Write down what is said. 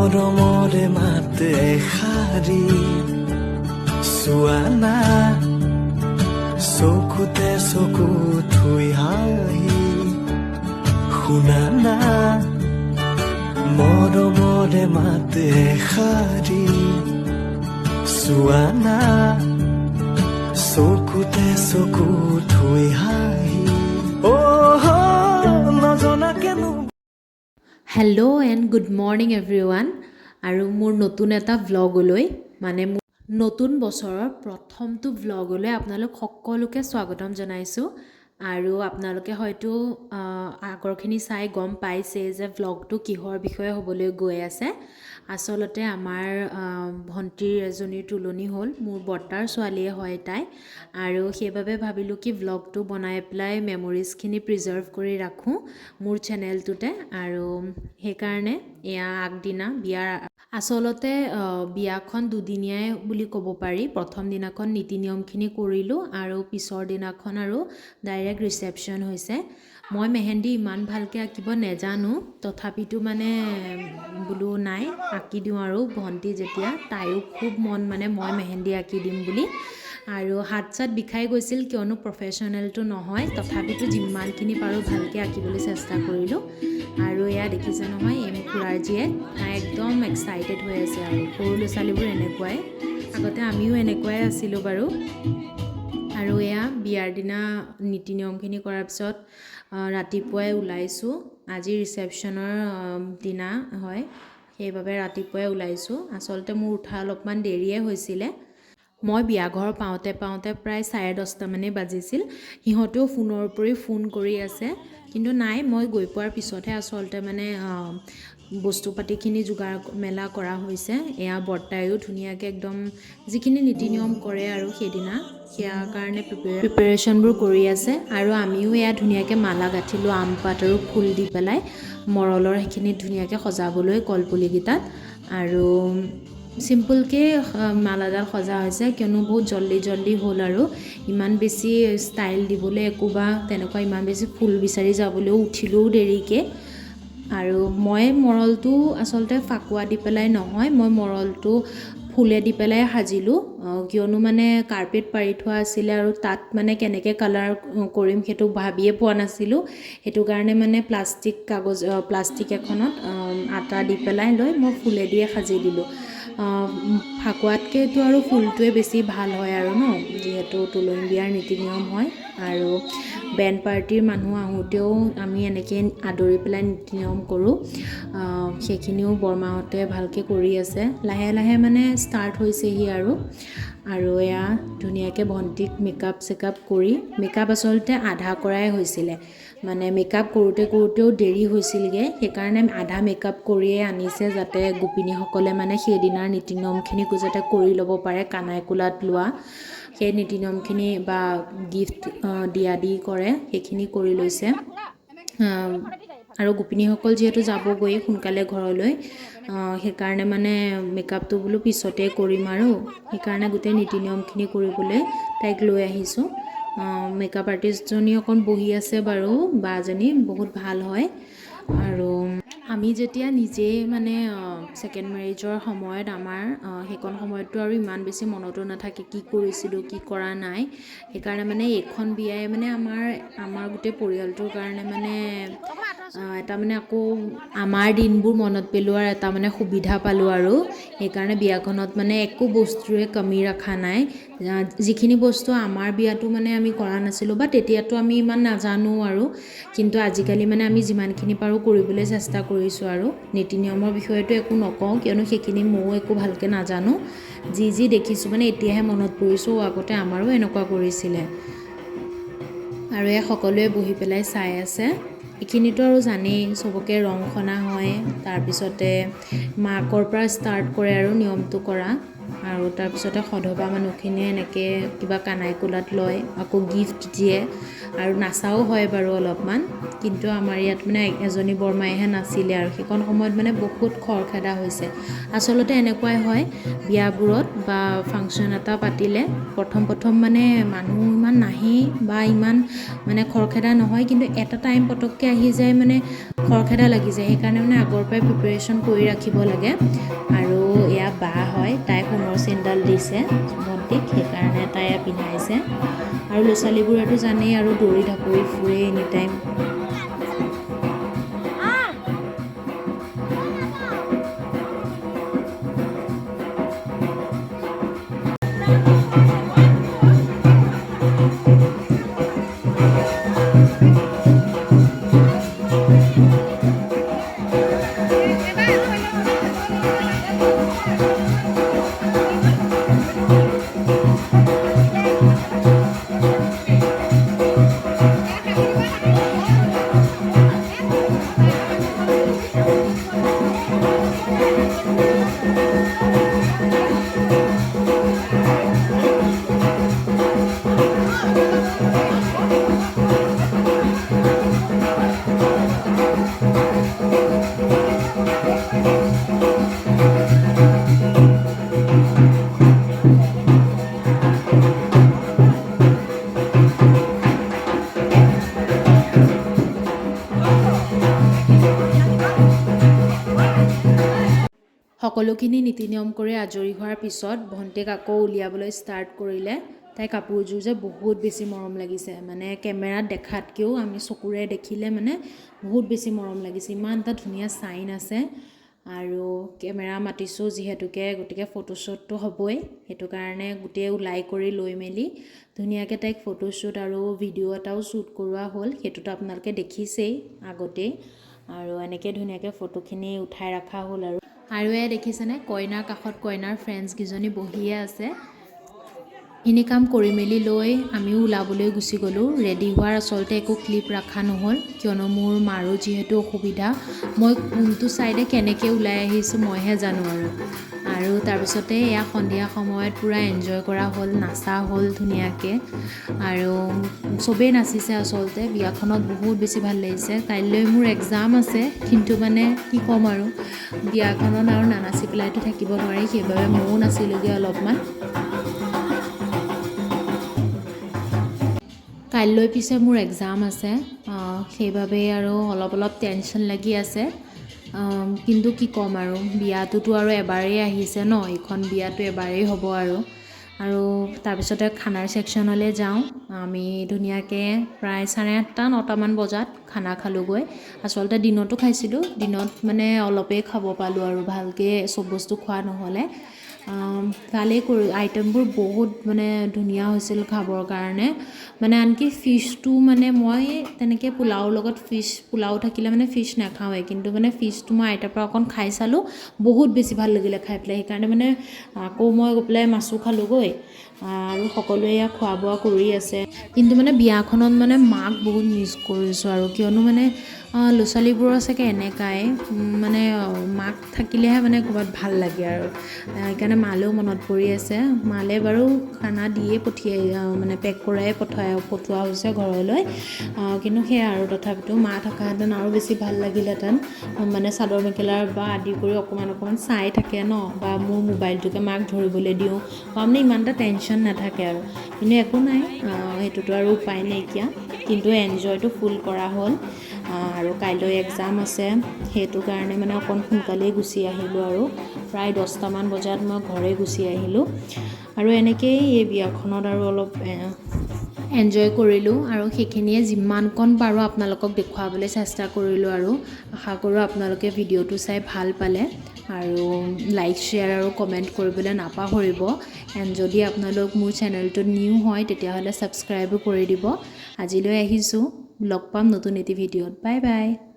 মৰমৰে মাত এষাৰি, চোৱানা, চকুতে চকু থৈ হাঁহি শুনা না, মৰমৰে মাত এষাৰি, চোৱানা, চকুতে চকু থৈ হাঁহি, অ' নজনাকেনো। Hello and good morning everyone। আৰু মোৰ নতুন এটা ভ্লগলৈ, মানে মোৰ নতুন বছৰৰ প্ৰথমটো ভ্লগলৈ আপোনালোক সকলোকে স্বাগতম জনাইছোঁ। আৰু আপোনালোকে হয়তো আগৰখিনি চাই গম পাইছেই যে ভ্লগটো কিহৰ বিষয়ে হ'বলৈ গৈ আছে। আচলতে আমাৰ ভণ্টিৰ এজনীৰ তোলনি হ'ল, মোৰ বৰ্তাৰ ছোৱালীয়ে হয় তাই। আৰু সেইবাবে ভাবিলোঁ কি ভ্লগটো বনাই পেলাই মেমৰিজখিনি প্ৰিজাৰ্ভ কৰি ৰাখোঁ মোৰ চেনেলটোতে। আৰু সেইকাৰণে এয়া আগদিনা বিয়াৰ, আচলতে বিয়াখন দুদিনীয়াই বুলি ক'ব পাৰি। প্ৰথম দিনাখন নীতি নিয়মখিনি কৰিলোঁ আৰু পিছৰ দিনাখন আৰু ডাইৰেক্ট ৰিচেপশ্যন হৈছে। মই মেহেন্দি ইমান ভালকৈ আঁকিব নেজানো, তথাপিতো মানে বোলো নাই, আঁকি দিওঁ আৰু ভণ্টি যেতিয়া, তাইও খুব মন মানে মই মেহেন্দি আঁকি দিম বুলি। আৰু হাত চাত বিষাই গৈছিল, কিয়নো প্ৰফেশ্যনেলটো নহয়, তথাপিতো যিমানখিনি পাৰোঁ ভালকৈ আঁকিবলৈ চেষ্টা কৰিলোঁ। আৰু এয়া দেখিছে নহয়, এই মোৰ খুৰাৰ জীয়েক, তাই একদম এক্সাইটেড হৈ আছে। আৰু সৰু ল'ৰা ছোৱালীবোৰ এনেকুৱাই, আগতে আমিও এনেকুৱাই আছিলোঁ বাৰু। আৰু এয়া বিয়াৰ দিনা নীতি নিয়মখিনি কৰাৰ পিছত ৰাতিপুৱাই ওলাইছোঁ। আজি ৰিচেপশ্যনৰ দিনা হয়, সেইবাবে ৰাতিপুৱাই ওলাইছোঁ। আচলতে মোৰ উঠা অলপমান দেৰিয়ে হৈছিলে। মই বিয়াঘৰ পাওঁতে পাওঁতে প্ৰায় 10:30মানেই বাজিছিল। সিহঁতেও ফোনৰ উপৰি ফোন কৰি আছে, কিন্তু নাই, মই গৈ পোৱাৰ পিছতহে আচলতে মানে বস্তু পাতিখিনি যোগাৰ মেলা কৰা হৈছে। এয়া বৰ্তায়ো ধুনীয়াকৈ একদম যিখিনি নীতি নিয়ম কৰে আৰু সেইদিনা, সেয়া কাৰণে প্ৰিপেৰেশ্যনবোৰ কৰি আছে। আৰু আমিও এয়া ধুনীয়াকৈ মালা গাঁঠিলোঁ আম পাত আৰু ফুল দি পেলাই, মৰলৰ সেইখিনি ধুনীয়াকৈ সজাবলৈ কলপুলিকেইটাত। আৰু চিম্পুলকৈ মালাডাল সজা হৈছে, কিয়নো বহুত জল্দি জল্দি হ'ল আৰু ইমান বেছি ষ্টাইল দিবলৈ একো বা তেনেকুৱা ইমান বেছি ফুল বিচাৰি যাবলৈও উঠিলোও দেৰিকৈ। আৰু মই মৰলটো আচলতে ফাকুৱা দি পেলাই নহয়, মই মৰলটো ফুলে দি পেলাই সাজিলোঁ, কিয়নো মানে কাৰ্পেট পাৰি থোৱা আছিলে আৰু তাত মানে কেনেকৈ কালাৰ কৰিম সেইটো ভাবিয়ে পোৱা নাছিলোঁ। সেইটো কাৰণে মানে প্লাষ্টিক কাগজ, প্লাষ্টিক এখনত আটা দি পেলাই লৈ মই ফুলেদিয়ে সাজি দিলোঁ। ফাকুৱাতকৈতো আৰু ফুলটোৱে বেছি ভাল হয় আৰু ন, যিহেতু তোলনি বিয়াৰ নীতি নিয়ম হয়। আৰু বেণ্ড পাৰ্টিৰ মানুহ আহোঁতেও আমি এনেকৈ আদৰি পেলাই নীতি নিয়ম কৰোঁ। সেইখিনিও বৰমাহঁতে ভালকৈ কৰি আছে। লাহে লাহে মানে ষ্টাৰ্ট হৈছেহি আৰু। আৰু এয়া ধুনীয়াকৈ ভণ্টিক মেকআপ চেকআপ কৰি, মেকআপ আচলতে আধা কৰাই হৈছিলে, মানে মেকআপ কৰোঁতে কৰোঁতেও দেৰি হৈছিলগৈ। সেইকাৰণে আধা মেকআপ কৰিয়ে আনিছে, যাতে গোপিনীসকলে মানে সেইদিনাৰ নীতি নিয়মখিনি যাতে কৰি ল'ব পাৰে, কানাই কোলাত লোৱা সেই নীতি নিয়মখিনি বা গিফ্ট দিয়া দি কৰে, সেইখিনি কৰি লৈছে। আৰু গোপিনীসকল যিহেতু যাবগৈ সোনকালে ঘৰলৈ, সেইকাৰণে মানে মেকআপটো বোলো পিছতে কৰিম আৰু সেইকাৰণে গোটেই নীতি নিয়মখিনি কৰিবলৈ তাইক লৈ আহিছোঁ। মেকআপ আৰ্টিষ্টজনী অকণ বহি আছে বাৰু, বাজনী বহুত ভাল হয়। আৰু আমি যেতিয়া নিজেই মানে ছেকেণ্ড মেৰেজৰ সময়ত আমাৰ সেইকণ সময়ততো আৰু ইমান বেছি মনতো নাথাকে কি কৰিছিলোঁ, কি কৰা নাই। সেইকাৰণে মানে এইখন বিয়াই মানে আমাৰ গোটেই পৰিয়ালটোৰ কাৰণে মানে এটা মানে আকৌ আমাৰ দিনবোৰ মনত পেলোৱাৰ এটা মানে সুবিধা পালোঁ। আৰু সেইকাৰণে বিয়াখনত মানে একো বস্তুৰে কমি ৰখা নাই। যিখিনি বস্তু আমাৰ বিয়াতো মানে আমি কৰা নাছিলোঁ বা তেতিয়াতো আমি ইমান নাজানো আৰু, কিন্তু আজিকালি মানে আমি যিমানখিনি পাৰোঁ কৰিবলৈ চেষ্টা কৰিছোঁ। আৰু নীতি নিয়মৰ বিষয়েতো একো নকওঁ, কিয়নো সেইখিনি ময়ো একো ভালকৈ নাজানো। যি যি দেখিছোঁ মানে এতিয়াহে মনত পৰিছোঁ, আগতে আমাৰো এনেকুৱা কৰিছিলে। আৰু এয়া সকলোৱে বহি পেলাই চাই আছে। এইখিনিতো আৰু জানেই, চবকে ৰং সনা হয়, তাৰপিছতে মাকৰ পৰা ষ্টাৰ্ট কৰে আৰু নিয়মটো কৰা। আৰু তাৰপিছতে সধবা মানুহখিনিয়ে এনেকৈ কিবা কানাই কোলাত লয়, আকৌ গিফ্ট দিয়ে আৰু নাচাও হয় বাৰু অলপমান। কিন্তু আমাৰ ইয়াত মানে এজনী বৰমাইহে নাছিলে আৰু সেইখন সময়ত মানে বহুত খৰখেদা হৈছে। আচলতে এনেকুৱাই হয় বিয়াবোৰত বা ফাংচন এটা পাতিলে প্ৰথম প্ৰথম মানে মানুহ ইমান নাহেই বা ইমান মানে খৰখেদা নহয়, কিন্তু এটা টাইম পটককৈ আহি যায়, মানে খৰখেদা লাগি যায়। সেইকাৰণে মানে আগৰ পৰাই প্ৰিপেৰেশ্যন কৰি ৰাখিব লাগে। আৰু এয়া বা হয়, তাই সোণৰ চেইনডাল দিছে ভণ্টিক, সেইকাৰণে তাই এয়া পিন্ধাইছে। আৰু ল'ৰা ছোৱালীবোৰেতো জানেই আৰু দৌৰি ঢাপৰি ফুৰে এনি টাইম। সকলোখিনি নীতি নিয়ম কৰি আজৰি হোৱাৰ পিছত ভণ্টিক আকৌ উলিয়াবলৈ ষ্টাৰ্ট কৰিলে। তাই কাপোৰযোৰ যে বহুত বেছি মৰম লাগিছে, মানে কেমেৰাত দেখাতকৈও আমি চকুৰে দেখিলে মানে বহুত বেছি মৰম লাগিছে। ইমান এটা ধুনীয়া চাইন আছে। আৰু কেমেৰা মাতিছোঁ যিহেতুকে, গতিকে ফটোশ্বুটটো হ'বই, সেইটো কাৰণে গোটেই ওলাই কৰি লৈ মেলি ধুনীয়াকৈ তাইক ফটোশ্বুট আৰু ভিডিঅ' এটাও শ্বুট কৰোৱা হ'ল। সেইটোতো আপোনালোকে দেখিছেই আগতেই। আৰু এনেকৈ ধুনীয়াকৈ ফটোখিনি উঠাই ৰখা হ'ল। আৰু আৰু এয়া দেখিছেনে, কইনাৰ কাষত কইনাৰ ফ্ৰেণ্ডছকেইজনী বহিয়ে আছে। এইখিনি কাম কৰি মেলি লৈ আমিও ওলাবলৈ গুচি গ'লোঁ। ৰেডি হোৱাৰ আচলতে একো ক্লিপ ৰখা নহ'ল, কিয়নো মোৰ মাৰো যিহেতু অসুবিধা, মই কোনটো ছাইডে কেনেকৈ ওলাই আহিছোঁ মইহে জানো আৰু। আৰু তাৰপিছতে এয়া সন্ধিয়া সময়ত পূৰা এনজয় কৰা হ'ল, নাচা হ'ল ধুনীয়াকৈ আৰু চবেই নাচিছে। আচলতে বিয়াখনত বহুত বেছি ভাল লাগিছে। কাইলৈ মোৰ এক্সাম আছে, কিন্তু মানে কি ক'ম আৰু, বিয়াখনত আৰু নানাচি পেলাইতো থাকিব নোৱাৰি, সেইবাবে ময়ো নাচিলোঁগৈ অলপমান। কাইলৈ পিছে মোৰ এক্সাম আছে, সেইবাবেই আৰু অলপ অলপ টেনশ্যন লাগি আছে। কিন্তু কি ক'ম আৰু, বিয়াটোতো আৰু এবাৰেই আহিছে ন, এইখন বিয়াটো এবাৰেই হ'ব আৰু। আৰু তাৰপিছতে খানাৰ ছেকশ্যনলৈ যাওঁ। আমি ধুনীয়াকৈ প্ৰায় 8:30 9টামান বজাত খানা খালোঁগৈ। আচলতে দিনতো খাইছিলোঁ, দিনত মানে অলপেই খাব পালোঁ আৰু, ভালকৈ চব বস্তু খোৱা নহ'লে। ভালেই কৰি আইটেমবোৰ বহুত মানে ধুনীয়া হৈছিল খাবৰ কাৰণে। মানে আনকি ফিছটো মানে মই তেনেকৈ পোলাওৰ লগত ফিছ, পোলাও থাকিলে মানে ফিছ নাখাওঁৱেই, কিন্তু মানে ফিছটো মই আইতাৰ পৰা অকণ খাই চালোঁ, বহুত বেছি ভাল লাগিলে খাই পেলাই। সেইকাৰণে মানে আকৌ মই গৈ পেলাই মাছো খালোঁগৈ। আৰু সকলোৱে ইয়াত খোৱা বোৱা কৰি আছে। কিন্তু মানে বিয়াখনত মানে মাক বহুত মিছ কৰিছোঁ আৰু, কিয়নো মানে ল'ৰা ছোৱালীবোৰৰ চাগে এনেকুৱাই মানে মাক থাকিলেহে মানে ক'ৰবাত ভাল লাগে আৰু, সেইকাৰণে মালৈও মনত পৰি আছে। মালে বাৰু খানা দিয়ে পঠিয়াই, মানে পেক কৰাই পঠোৱা হৈছে ঘৰলৈ। কিন্তু সেয়া আৰু তথাপিতো মা থকাহেঁতেন আৰু বেছি ভাল লাগিলহেঁতেন। মানে চাদৰ মেখেলাৰ বা আদি কৰি অকণমান অকণমান চাই থাকে ন, বা মোৰ মোবাইলটোকে মাক ধৰিবলৈ দিওঁ, বা মানে ইমান এটা টেনশ্যন নাথাকে আৰু। কিন্তু একো নাই, সেইটোতো আৰু উপায় নাইকিয়া। কিন্তু এনজয়টো ফুল কৰা হ'ল। আৰু কাইলৈ এক্সাম আছে, সেইটো কাৰণে মানে অকণ সোনকালেই গুচি আহিলোঁ আৰু। প্ৰায় 10টামান বজাত মই ঘৰে গুচি আহিলোঁ। আৰু এনেকেই এই বিয়াখনত আৰু অলপ এনজয় কৰিলোঁ আৰু সেইখিনিয়ে যিমানকণ পাৰোঁ আপোনালোকক দেখুৱাবলৈ চেষ্টা কৰিলোঁ আৰু। আশা কৰোঁ আপোনালোকে ভিডিঅ'টো চাই ভাল পালে আৰু লাইক, শ্বেয়াৰ আৰু কমেণ্ট কৰিবলৈ নাপাহৰিব। এণ্ড যদি আপোনালোক মোৰ চেনেলটোত নিউ হয় তেতিয়াহ'লে ছাবস্ক্ৰাইবো কৰি দিব। আজিলৈ আহিছোঁ, লগ পাম নতুন এটি ভিডিঅ'ত। Bye bye.